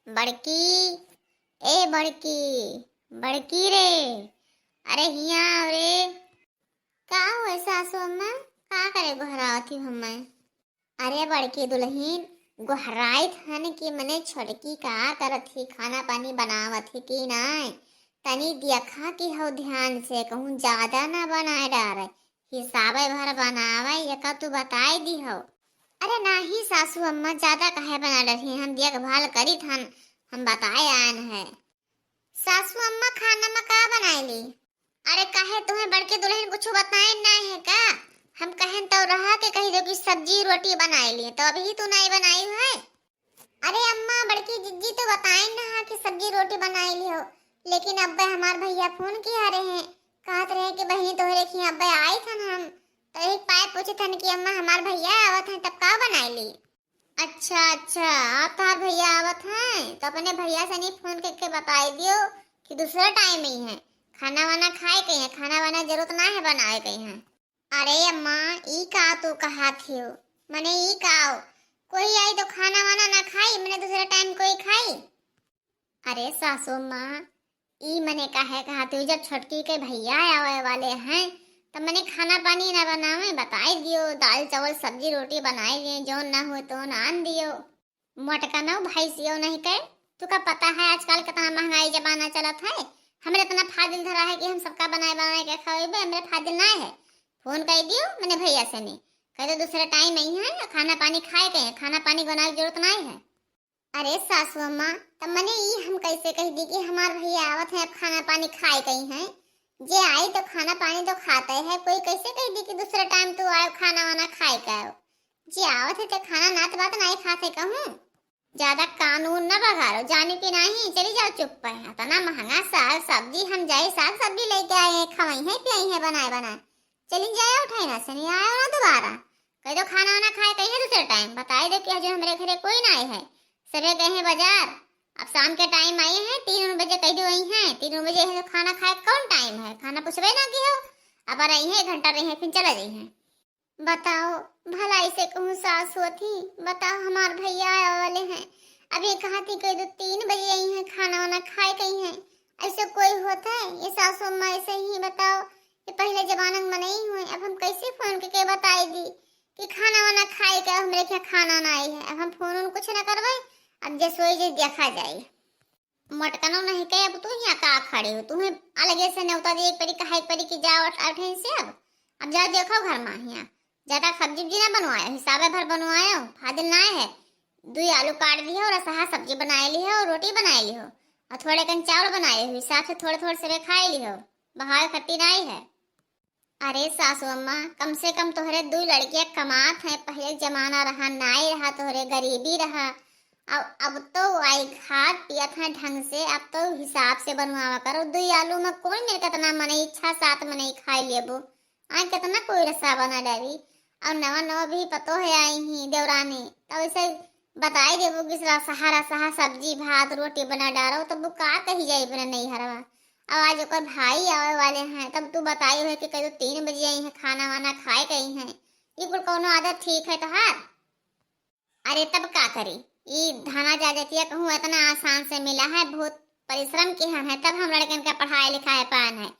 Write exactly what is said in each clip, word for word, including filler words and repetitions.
बड़की, ए बड़की, बड़की रे, अरे हियाँ आव रे। का हुए सासू अम्मा, का करे गोहरावत ही हमें? अरे बड़की दुलहिन, गोहराइत हन कि मने छोटकी का करत ही, खाना पानी बनावत ही कि नाय? तनी देखा कि हौ ध्यान से, कहूँ ज्यादा ना बनाए डारे, हिसाबे भर बनावे, एका तू बताए दिहौ। अरे नाही सासू अम्मा, ज्यादा काहे बना डरही, हम देखभाल करित हन, हम बताए आयन है। सासू अम्मा, खाना में का बनाए ली? अरे काहे तुम्हें बड़की दुलहिन कुछ बताए ना है का? हम कहन तो रहा के कही दो कि सब्जी रोटी बनाए ली, तो अभी तू नहीं बनाई है। अरे अम्मा, बड़की जिज्जी तो बताए ना कि सब्जी रोटी बनाए ली हो, लेकिन अब्बे हमार भैया फोन किया रहे, कहत रहे कि बहिनी तोहरे खियाँ अब्बे आई थन हम, तो एक पाए पूछे थन कि अम्मा हमार भैया आवत हैं तब का बनाए ली? अच्छा अच्छा, आप तार भैया आवत हैं तो अपने भैया से नहीं फोन करके बताई दियो कि दूसरा टाइम ही है, खाना वाना खाए के है, खाना वाना जरूरत ना है बनाए के है। अरे अम्मा, ई का तू कहा थियो? मने ई का हो? कोई आई तो खाना वाना ना खाई, मने दूसरा टाइम कोई खाई? अरे सासू अम्मा, ई मने काहे कहा थियो, जब छोटकी के भैया आवे वाले हैं, तब मने खाना पानी ना बनावे, बताई दियो, दाल चावल सब्जी रोटी बनाए लिए, जौन ना हुए तो ना आन दियो। मोटका ना भैंसियो नहीं के, तुका पता है आजकल कितना महंगाई जमाना चलत है, हमरे इतना फाजिल धरा है कि हम सबका बनाए बनाए के खवेबे, हमरे फाजिल ना है। फोन कर दियो मने भैया से नहीं, कह दो दूसरे टाइम आई है, खाना पानी खाए के है, खाना पानी बनाए की जरूरत नहीं है। अरे सासू अम्मा, तब मने ई हम कैसे कह दी कि हमार भैया आवत हैं, अब खाना पानी खाए के ही हैं? जे आई तो खाना पानी तो खाते है, कोई कैसे कह दी कि दूसरा टाइम तू आयो खाना वाना खाए के आओ? जे आवत है तो खाना नात बात नहीं खाते कहूँ। ज्यादा कानून न बघारो, जानी कि नहीं, चली जाओ चुप पे। इतना महंगा साग सब्जी, हम जाए साग सब्जी लेके आए हैं, खवाई है पियाई है बनाए बनाए। चली जाए उठाई ना से नहीं आयो ना दोबारा। कह दो खाना वाना खाए कहीं है दूसरे टाइम, बताई दो कि आज हमरे घरे कोई ना आए है, सरे गए हैं बाजार। अब शाम के टाइम आए हैं, तीन बजे कह दो आई हैं, तीन बजे है तो खाना खाए कौन टाइम है, खाना पूछबे ना की हो। अब रही है, एक घंटा रही है, फिर चला जाई है। बताओ, भला ऐसे कहूँ सास होती? बताओ, हमार भैया आए वाले हैं, अब ये कहा थी कह दो तीन बजे आई हैं, खाना वाना खाए कहीं हैं, ऐसे कोई होता है? ये सासू अम्मा ऐसे ही बताओ, ये पहले जमाना में नहीं हुए, अब हम कैसे फोन करके बताई दी कि खाना वाना खाए के हमरे के खाना ना आई है? अब हम फोन उन कुछ ना करबे, अब जे सोई जे देखा जाए। मटकनो नहीं के, अब तू यहाँ का खड़े हो? तुम्हें अलगे से न्योता दे एक परी, कहे एक परी कि जाओ अठ-, अठे से अब। अब जाओ देखो घर में हियाँ। ज्यादा सब्जी उब्जी ना बनवायो, हिसाबे भर बनवायो, फाजिल ना है। दुई आलू काट ली हो और असहा सब्जी बनाए ली हो और रोटी बनाए ली हो और थोड़े कन चावल बनाए हो, हिसाब से थोड़े थोड़े से खाए ली हो। बहावे खट्टी नाई है। अरे सासू अम्मा, कम से कम तोहरे दुई लड़कियां कमात हैं, पहले जमाना रहा, नाई रहा, तोहरे गरीबी रहा। अब, अब तो आई खात पियत हैं ढंग से, अब तो हिसाब से बनवावा करो। दुई आलू में कौन मेरे कितना मनई, छह सात मनई खाए लेबो? आ कितना कोई रसा बना डारी। और नवा नवा भी पतो है आई ही देवरानी, तो ऐसे बताई देबो कि रसहा रसहा सब्जी भात रोटी बना डारो, तब वो का कही जाई अपने नैहरवा। अब आज ओकर भाई आवे वाले हैं, तब तू बताई है कि कह दो तीन बजे आई है, खाना वाना खाए गई हैं। ये कुल कौनो आदत ठीक है तोहार? अरे तब का करी, ई धना जाजतिया कहूँ इतना आसान से मिला है, बहुत परिश्रम के हम है, तब हम लड़कन का पढ़ाई लिखाई पान है।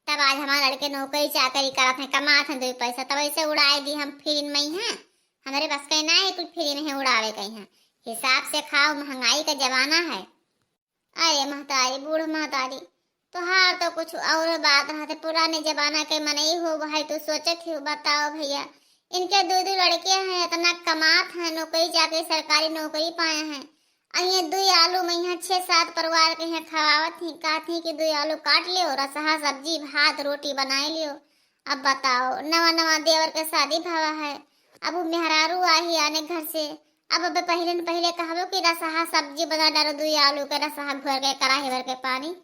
तब आज हमारे लड़के नौकरी चाकरी करत हैं, कमात हैं दो पैसा, तब ऐसे उड़ाए दी हम फ्री में ही हैं। हमारे बस के ना है कुछ फ्री में है उड़ावे कहीं हैं। हिसाब से खाओ, महंगाई का जमाना है। अरे महतारी, बूढ़ महतारी, तोहार तो कुछ और बात रहते। पुराने जमाना के मनई हो भाई, तू सोचत ही हो, बताओ भैया, इनके दो दो लड़के हैं, इतना कमात हैं, नौकरी जाके सरकारी नौकरी पाए हैं, और ये दुई आलू में यहाँ छह सात परिवार के यहाँ खवावत ही, कहत ही कि दुई आलू काट लियो, रसहा सब्जी भात रोटी बनाए लियो। अब बताओ, नवा नवा देवर के शादी भवा है, अब वो मेहरारू आही आने घर से, अब, अब पहले न पहले कहबो कि रसहा सब्जी बना डालो, दुई आलू के रसहा घोर के कराही भर के पानी,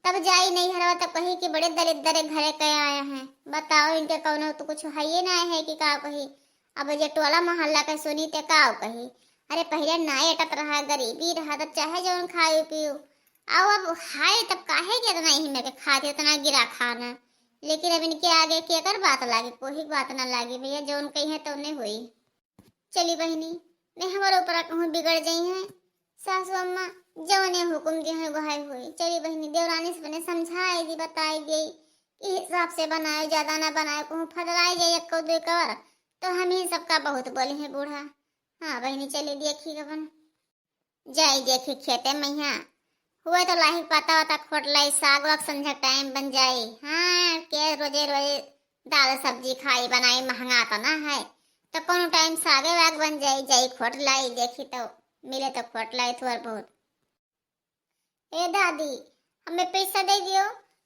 तब जाई नैहरवा तब कही कि बड़े दरिद्र घरे के आए हैं। बताओ, इनके कौनो तो कुछ है ही ना है कि का कही। अब जे टोला मोहल्ला के सुनी ते का कही। अरे पहले ना एटत रहा, गरीबी रहा, तब चाहे जौन खाए पियो। आओ अब हाय, तब काहे के इतना यही में के खाते, इतना गिरा खाना। लेकिन अब इनके आगे केकर बात लागे, कोई बात ना लागे भैया, जौन कही है तौने होई। चली बहिनी, ने हमारे ऊपर कहूँ बिगड़ जाई हैं सासू अम्मा, जौन उन्हें हुकुम दिए हैं, गोहाई हुई। चली बहिनी, देवरानी से अपने समझाई दी, बताई दी कि हिसाब से बनायो, ज्यादा ना बनायो, कहूँ फदराई जाए एक दो कवर, तो हम ही सबका बहुत बोली है बूढ़ा। हाँ बहिनी, चली देखी गवन। जाई देखी खेते मैया, हुए तो लाही पता होता, खोट लाई साग वाग, संझा टाइम बन जाई। हाँ, के रोजे रोजे दाल सब्जी खाई बनाई, महंगा तो ना है, तो कोनो टाइम सागे वाग बन जाई। जाई खोट लाई, देखी तो मिले तो खोट लाई थोड़ बहुत। ए दादी, हमें पैसा दे दियो,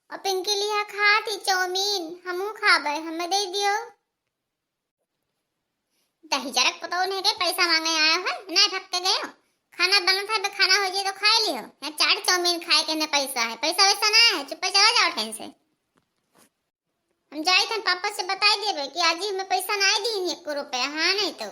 और पिंकी लिहा खाती चाउमीन, हमहू खाबे, हमें दे दियो। दहिजरक पतोह नहीं के पैसा मांगे आयो है, नहीं भग के गयो। खाना बनत है, बे खाना हो जाए तो खाए लियो। यहाँ चाट चाउमीन खाए के ने पैसा है, पैसा वैसा ना है, चुप्पे चला जाओ ठैन से। हम जाई थे पापा से बताई देबे कि आज ही हमें पैसा ना दी एक रुपया, हाँ नहीं तो।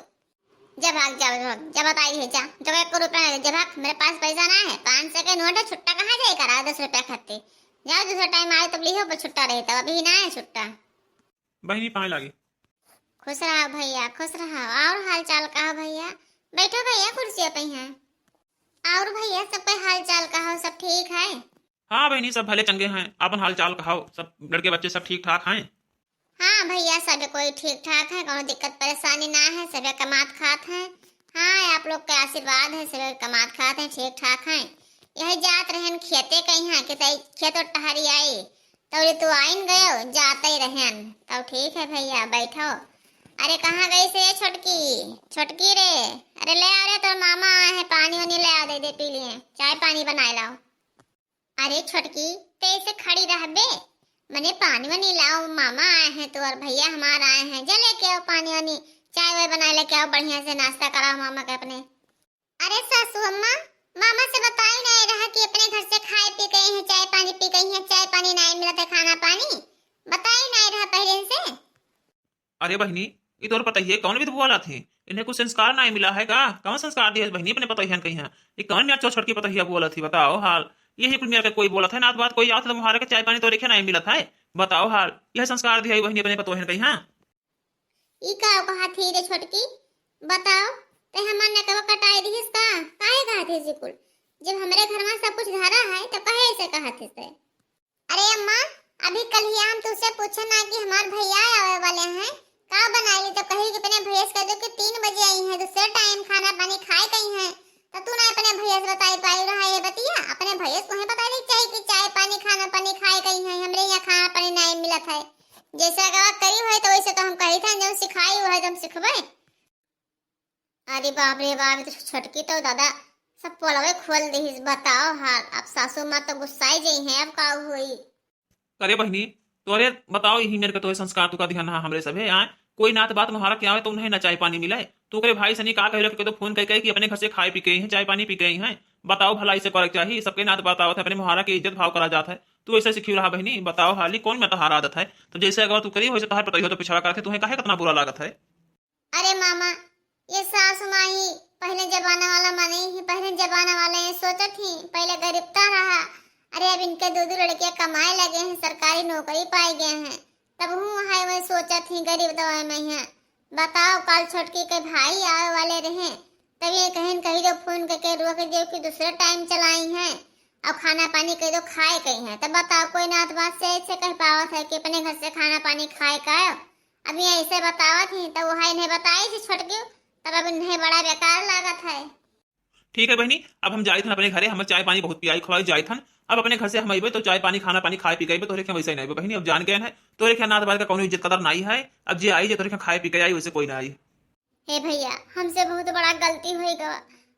जा भाग, जा भाग, जा बताई है, जा, जो एक रुपया नहीं दे, जा भाग, मेरे पास पैसा ना है, पाँच सौ के नोट है, छुट्टा कहाँ जाए करा दस रुपया खाते। जाओ दूसरा टाइम आए तब लिहो, पर छुट्टा रहे तब, अभी ना है छुट्टा। बहिनी पाए लागी। खुश रहा भैया, खुश रहा। और हाल चाल का हो भैया? बैठो भैया कुर्सी पे हैं। और भैया सबके हाल चाल का हो, सब ठीक है? हाँ बहिनी, सब भले चंगे हैं। आपन हाल चाल कहाओ, सब लड़के बच्चे सब ठीक ठाक हैं? हाँ भैया, सब कोई ठीक ठाक है, कोनो दिक्कत परेशानी ना है, सब कमात खात हैं। हाँ, आप लोग के आशीर्वाद है, सब कमात खात हैं, ठीक ठाक हैं। यही जात रहन खेते कहीं हैं कि तई खेत टहरी आई, तौले तू आइन गयो, जाते ही रहन। तब ठीक है भैया, बैठो। अरे कहाँ गई से ये छोटकी, छोटकी रे, अरे ले आ रे, तोर मामा आए हैं, पानी वानी ले आ, दे दे पी लिए, चाय पानी बनाए लाओ। अरे छोटकी, ते ऐसे खड़ी रहबे? मने पानी वानी लाओ, मामा आए हैं तो और भैया हमार आए हैं, जा लेके आओ पानी वानी, चाय वाय बना लेके आओ, बढ़िया से नाश्ता कराओ मामा के अपने। अरे सासू अम्मा, मामा से बताई नहीं रहा कि अपने घर से खाए पी गई हैं, चाय पानी पी गई हैं, चाय पानी नहीं मिला था, खाना पानी बताई नहीं रहा पहले से। अरे बहिनी, ई तोर पतोहिया कौन विध बोलत ही? इन्हें कुछ संस्कार नाहीं मिला है का? कौन संस्कार दिए बहिनी अपने पतोहियन कहीं? ई कौन मेर चोर छोटकी पतोहिया बोलत ही, बताओ हाल। यही कुल मेर के कोई बोलत है, नात बात कोई आवत है तो मुहारा के चाय पानी तो रेखे नाहीं मिलत है। बताओ हाल, यह संस्कार दिया बहिनी अपने पतोहियन कहीं? ई का कहा थी रे छोटकी? बताओ, ते हमार नकवा कटाई दिहिस का? काहे कहा थी जी कुल? जब हमरे घर में सब कुछ धरा है, तो कहे ऐसे कहा थी ते? अरे अम्मा, अभी कल ही हम तुझसे पूछे ना कि हमार भैया आवे वाले हैं, का बनाई? तो कही कि अपने भैया से कह दो कि तीन बजे आई हैं, दूसरे टाइम खाना पानी खाए गई हैं। तो तू ना अपने भैया से बताई पाई रहा ये बतिया, अपने भैया से तुम्हें बताई देना चाहिए कि चाय पानी खाना पानी खाए गई हैं, हमरे यहाँ खाना पानी नहीं मिलत है। जैसे अगवा करी हुई तो वैसे तो हम कही था, जो सिखाई हुआ है तो हम सिखबे। अरे बाप रे बाप, ई तो छोटकी तो दादा सब पोलवे खोल दिहिस। बताओ हाल, अब सासू माँ तो गुस्साई जई हैं, अब का होई? अरे बहिनी, तोरे बताओ, यही मेर के तोरे संस्कार तू का दिहन हा हमरे सभे, आए? कोई नात बात मुहारा के आवे तो उन्हें ना चाय पानी मिले। तू ओकरे भाई सनी का कहे कि तो फोन कह कहे कि अपने घर से खाए पी के आई हैं, चाय पानी पी के आई हैं। बताओ भला, इसे करे के चाही? सबके नात बात आवत है, अपने मुहारा के इज्जत भाव करा जात है, तू ऐसे सिखी रहा बहिनी? बताओ हाली, कौन में तहार आदत है? तो जैसे अगवा तू करी, वैसे तहार पतोहियो तो पिछड़ा करके तुम्हें काहे कितना बुरा लागत है? अरे मामा, ये सासु माई पहले जमाना वाला माने ही, पहले जमाना वाले ये सोचत ही, पहले गरीबता रहा। अरे अब इनके दो दो लड़के कमाए लगे हैं, सरकारी नौकरी पाए गए हैं, तब हूँ है वही सोचत ही गरीब दवाई में है। बताओ, काल छोटकी के भाई आवे वाले रहे, तब ये कहन कही दो, फोन करके रोक दियो कि दूसरा टाइम चलाई हैं और खाना पानी कह दो खाए गई हैं। तब बताओ, कोई नात बात से ऐसे कह पावत है कि अपने घर से खाना पानी खाए का? अब ये ऐसे बतावत ही, तब वहाँ इन्हें बताई थी छोटकी, तब अब इन्हें बड़ा बेकार लागत है। ठीक है बहिनी, अब हम जाइत हन अपने घरे, हमर चाय पानी बहुत पियाई खवाई जाइत हन। अब अपने घर से हम अइबे तो चाय पानी खाना पानी खाए पी के अइबे, तोहरे के वैसे ही नहीं अइबे बहिनी, अब जान गए हैं तोहरे के नात बात का कौनो इज्जत कदर नहीं है। अब जे आई, जे तोहरे के खाए पी के आई, वैसे कोई ना आई। हे भैया, हमसे बहुत बड़ा गलती होई गवा।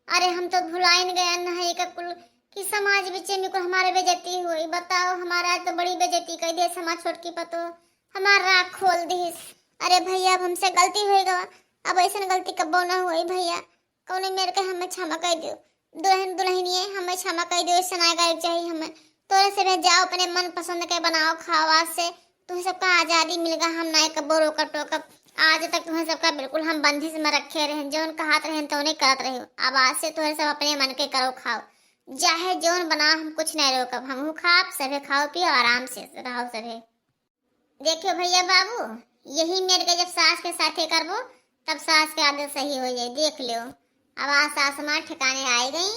अरे हम तो भुलाइन गया न है का कुल कि समाज बीचे में कुल हमारे बेइज्जती हुई। बताओ, हमारा तो बड़ी बेइज्जती कर दिया समाज, छोटकी पतो हमार राख खोल दिस। अरे भैया, अब हमसे गलती होई गवा, अब ऐसन गलती कब्बो ना होई भैया। कौने मेर के हमें क्षमा कर दियो। दुल्हन दुल्हनिए हमें क्षमा कर दियो, ऐसे ना करे के चाहिए हमें। तोरे से भी जाओ, अपने मन पसंद के बनाओ खाओ। आज से तुम्हें सबका आजादी मिल गया, हम ना कब्बो रोकब टोकब। आज तक तुम्हें सबका बिल्कुल हम बंदिश में रखे रहे, जौन कहत रहे तो नहीं करत रहे। अब आज से तुम्हें सब अपने मन के करो खाओ, चाहे जौन बनाओ, हम कुछ नहीं रोकब। हमहू खाब, सभे खाओ पियो, आराम से रहो सभे। देखियो भैया बाबू, यही मेर के जब सास के साथे करबो, तब सास के आदत सही हो जाए। देख लियो, अब आज सास माँ ठिकाने आई गई,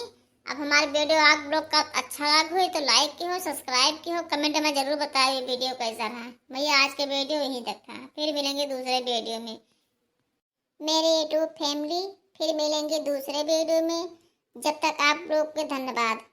अब हमार video आप लोग का अच्छा लाग होई तो like किहो, subscribe किहो, comment में जरूर बताइए video कैसा रहा। भैया, आज के video यहीं तक था, फिर मिलेंगे दूसरे video में। मेरे YouTube family, फिर मिलेंगे दूसरे video में। जब तक आप लोग के धन्यवाद।